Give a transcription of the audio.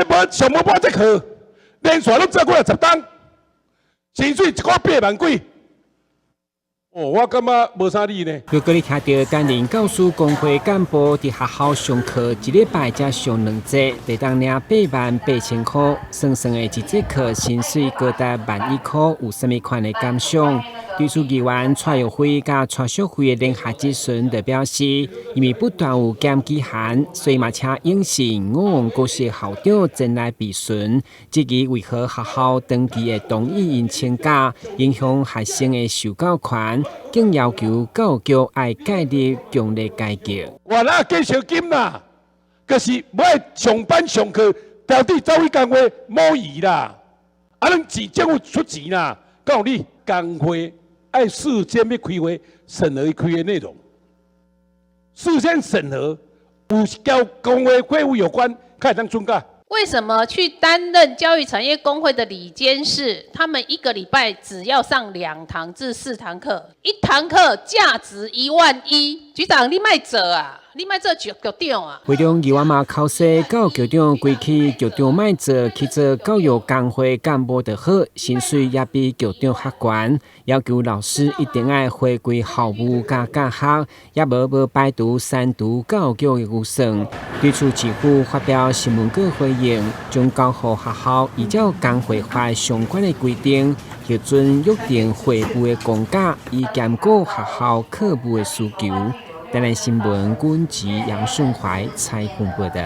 無上無半節課，連續攏做幾若十冬，薪水一個月八萬幾。哦，我感覺無啥理呢。如果你聽著擔任教師工會幹部佇學校上課，一禮拜才上兩節，會當領88,000箍，算算的一節課薪水高達11,000箍，有啥物款的感想？對此議員蔡玉輝佮蔡淑慧的聯合質詢就表示，因為不斷有檢舉函，所以嘛請永信五王國小校長前來備詢，質疑為何學校長期會同意𪜶請假，影響學生的受教權，更要求教育局愛介入強力解決。我哪繼續金啦？可是無愛上班上課，調地走去工會摸魚啦，啊，攏錢政府出錢啦，敢有你工會愛事先欲開會審核伊開會內容，事先審核有交工會會務有關，才會當准假。為什麼去擔任教育產業工會的理監事，他們一個禮拜只要上2堂至4堂課，一堂課價值11,000。局長，你莫做啊！你莫做局局長啊！會中議員嘛剾洗教育局長規氣局長莫做，去做教育工會幹部就好，薪水也比局長較懸。要求老師一定愛回歸校務佮教學，也無排除刪除教育局的預算。對此，市府發表新聞稿回應，將交予學校依照工會法相關的規定，核准約定會務的公假，以兼顧學校課務的需求。台南新聞，軍籍楊順懷採訪報道。